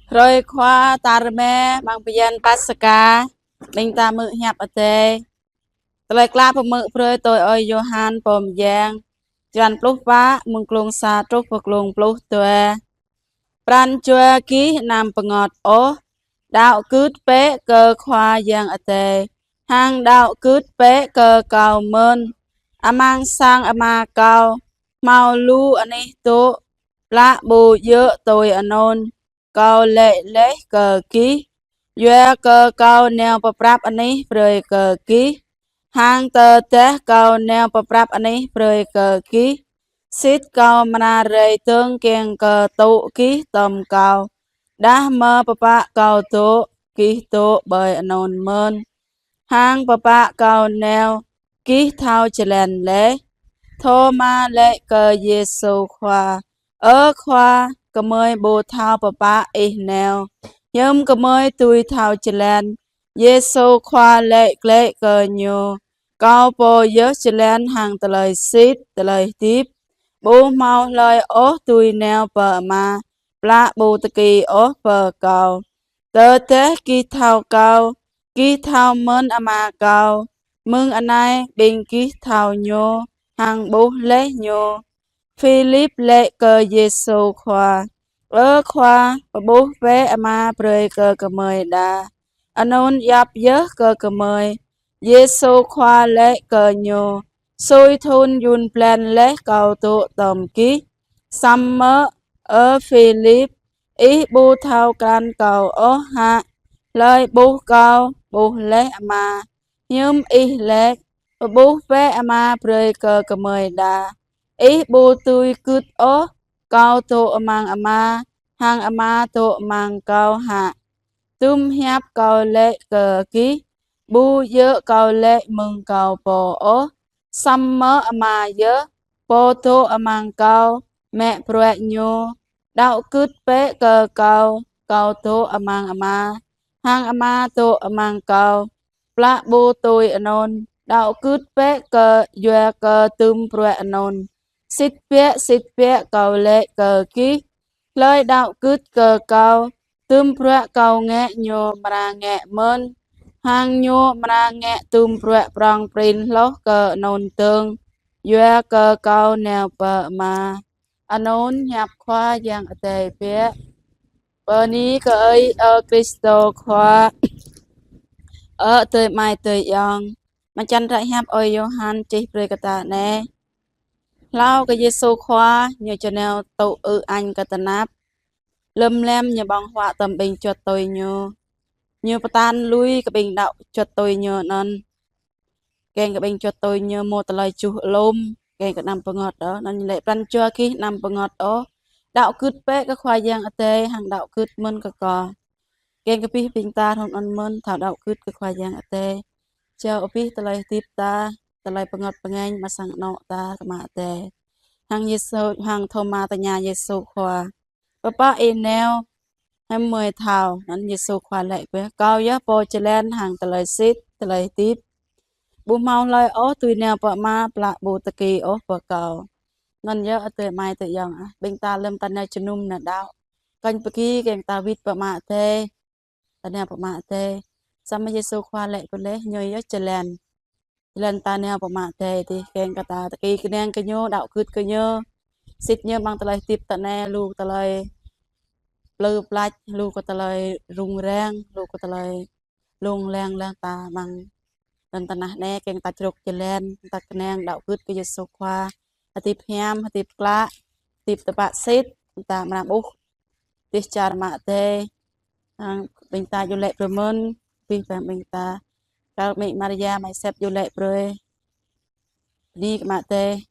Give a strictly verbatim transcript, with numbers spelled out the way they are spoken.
Hrơi Khua tal rơma amăng bơyan Paskha, ƀing ta hmư̆ hiăp Adai. Tơlơi klă pơhmư̆ brơi tui ơi Yôhan pô mơyang, črăn pluh pă, mơ̆ng klông sa truh pơ klông pluh dua. Pran jua gih anăm bơngơ̆t ôh, đaŏ gưt bĕ kơ Khua Yang Adai, hăng đaŏ gưt bĕ kơ kâo mơ̆n. Amăng sang Ama kâo hmâo lu anih dŏ, plă ƀu djơ̆ tui anŭn kâo laĭ laih kơ gih, yua kơ kâo nao pơprăp anih brơi kơ gih. Hăng tơdah kâo nao pơprăp anih brơi kơ gih, sĭt kâo amra rai dơ̆ng kiăng kơ tŭ gih tŏm kâo. Đah mơ̆ pơpă kâo dŏ, gih dŏ ƀơi anŭn mơ̆n. Hăng pơpă kâo nao, gih thâo jơlan laih. Thôma laĭ kơ Yêsu Khua: Ơ Khua, gơmơi ƀu thâo pơpă ih nao, hiư̆m gơmơi dưi thâo jơlan? Yêsu Khua laĭ glaĭ kơ ñu: Kâo pô yơh jơlan hăng tơlơi sĭt, tơlơi hơdip. Ƀu hmâo hlơi ôh dưi nao pơ Ama, plă ƀu tơki ôh pơ kâo. Tơdah gih thâo kâo, gih thâo mơ̆n Ama kâo. Mơ̆ng anai ƀing gih thâo ñu, hăng ƀuh laih ñu. Philip laĭ kơ Yêsu Khua: Ơ Khua, pơƀuh bĕ Ama brơi kơ gơmơi đa, anŭn djŏp yơh kơ gơmơi. Yêsu Khua laĭ kơ ñu: Sui thŭn yŭn blan laih kâo dŏ tŏm gih, samơ̆, ơ Philip, ih ƀu thâo krăn kâo ôh hă? Hlơi ƀuh kâo, ƀuh laih Ama. Hiư̆m ih laĭ: Pơƀuh bĕ Ama brơi kơ gơmơi đa? Ih ƀu dưi gưt ôh kâo dŏ amăng Ama, hăng Ama dŏ amăng kâo hă? Tŭm hiăp kâo laĭ kơ gih, ƀu djơ̆ kâo laĭ mơ̆ng kâo pô ôh, samơ̆ Ama yơh, pô dŏ amăng kâo, mă bruă ñu. Đaŏ gưt bĕ kơ kâo, kâo dŏ amăng Ama, hăng Ama dŏ amăng kâo. Plă ƀu tui anŭn, đaŏ gưt bĕ kơ yua kơ tŭm bruă anŭn. Sĭt biă, sĭt biă kâo laĭ kơ gih, hlơi đaŏ gưt kơ kâo, tŭm bruă kâo ngă ñu amra ngă mơ̆n, hăng ñu amra ngă tŭm bruă prŏng prin hloh kơ anŭn dơ̆ng, yua kơ kâo nao pơ Ama. Anŭn hiăp Khua Yang Adai biă. Bơni kơ Ih, ơ Krist Khua. Ơ adơi amai adơi ayŏng, mơčan hră hiăp ơi Yôhan čih brơi kơ ta anai. Hlâo kơ Yêsu Khua ñu či nao tŭ ư añ kơ tơnap, lơ̆m lem ñu ƀơ̆ng huă tŏm ƀing čuăt tui ñu. Ñu pơtă lui kơ ƀing đaŏ čuăt tui ñu anŭn, kiăng kơ ƀing čuăt tui ñu hmâo tơlơi čuh alum, kiăng kơ anăm bơngơ̆t ôh. Anŭn ñu laĭ: Pran jua gih anăm bơngơ̆t ôh, đaŏ gưt bĕ kơ Khua Yang Adai, hăng đaŏ gưt mơ̆n kơ kâo. Kiăng kơ abih ƀing ta hrŏm anŭn mơ̆n, thâo đaŏ gưt kơ Khua Yang Adai. Jao abih tơlơi hơdip ta, tơlơi bơngơ̆t bơngañ amăng sang anŏ ta kơ Ama Adai. Hăng Yêsu, hăng Thôma tơña Yêsu Khua: Pơpă ih nao, hiư̆m gơmơi thâo? Anŭn Yêsu Khua laĭ bĕ: Kâo yơh pô jơlan hăng tơlơi sĭt, tơlơi hơdip. Ƀu hmâo hlơi ôh dưi nao pơ Ama, plă ƀu tơki ôh pơ kâo. Anŭn yơh adơi amai adơi ayŏng ah, ƀing ta lơ̆m ta nao jơnum nao đaŏ, kơnh pơgi kiăng ta wĭt pơ Ama Adai, ta nao pơ Ama Adai. Samơ̆ Yêsu Khua laĭ pơ laih, ñu yơh jơlan. Jơlan ta nao pơ Ama Adai dih, kiăng kơ ta tơki kơnang kơ ñu, đaŏ gưt kơ ñu. Sĭt ñu amăng tơlơi hơdip ta anai, lu tơlơi plư plač, lu kơ tơlơi rŭng răng, lu kơ tơlơi lông lăng lăng ta amăng lŏn tơnah anai, kiăng ta črŏk jơlan, ta kơnang đaŏ gưt kơ Yêsu Khua. Hơdip hiam, hơdip klă, hơdip tơpă sĭt, ta amra ƀuh dêh čar Ama Adai. Hăng ƀing ta djru laĭ brơi mơ̆n, abih bang ƀing ta. Kơ Amĭ Maria, Ama Yôsep djru laĭ brơi. Bơni kơ Ama Adai.